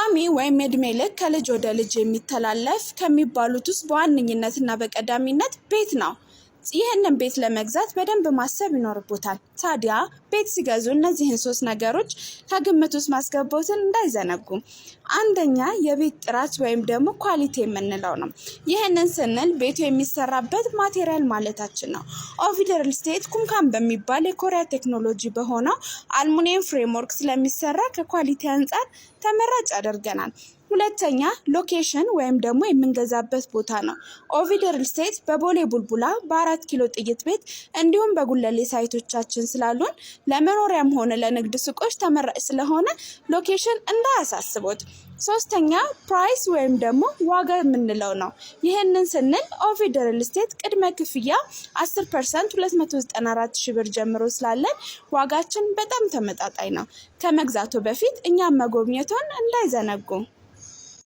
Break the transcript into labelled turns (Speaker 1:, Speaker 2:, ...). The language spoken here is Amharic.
Speaker 1: ቋሚ ወይም የእድሜ ልክ ከልጅ ወደ ልጅ የሚተላለፍ ከሚባሉት ውስጥ በዋነኝነትና በቀዳሚነት ቤት ነው። ይህንን ቤት ለመግዛት በደንብ ማሰብ ይኖርቦታል። ታዲያ ቤት ሲገዙ እነዚህን ሶስት ነገሮች ከግምት ውስጥ ማስገባትን እንዳይዘነጉ። አንደኛ የቤት ጥራት ወይም ደግሞ quality የምንለው ነው። ይህንን ስንል ቤቱ የሚሰራበት material ማለታችን ነው። ኦቪድ ሪል ስቴት ኩምካም በሚባል የኮሪያ ቴክኖሎጂ በሆነው aluminium framework ስለሚሰራ ከ quality አንጻር ተመራጭ ያደርገናል። ሁለተኛ location ወይም ደግሞ የምንገዛበት ቦታ ነው። ኦቪድ ሪል ስቴት በቦሌ ቡልቡላ፣ በ4 ኪሎ ጥይት ቤት እንዲሁም በጉለሌ site ኦቻችን ስላሉን ለመኖሪያም ሆነ ለንግድ ሱቆች ተመራጭ ስለሆነ location እንዳያሳስቦት። ሶስተኛ price ወይም ደግሞ ዋጋ የምንለው ነው። ይህንን ስንል ኦቪድ ሪል ስቴት ቅድመ ክፍያ 10% 294 ሺህ ብር ጀምሮ ስላለን ዋጋችን በጣም ተመጣጣኝ ነው። ከመግዛቱ በፊት እኛም መጎብኘቶን እንዳይዘነጉ።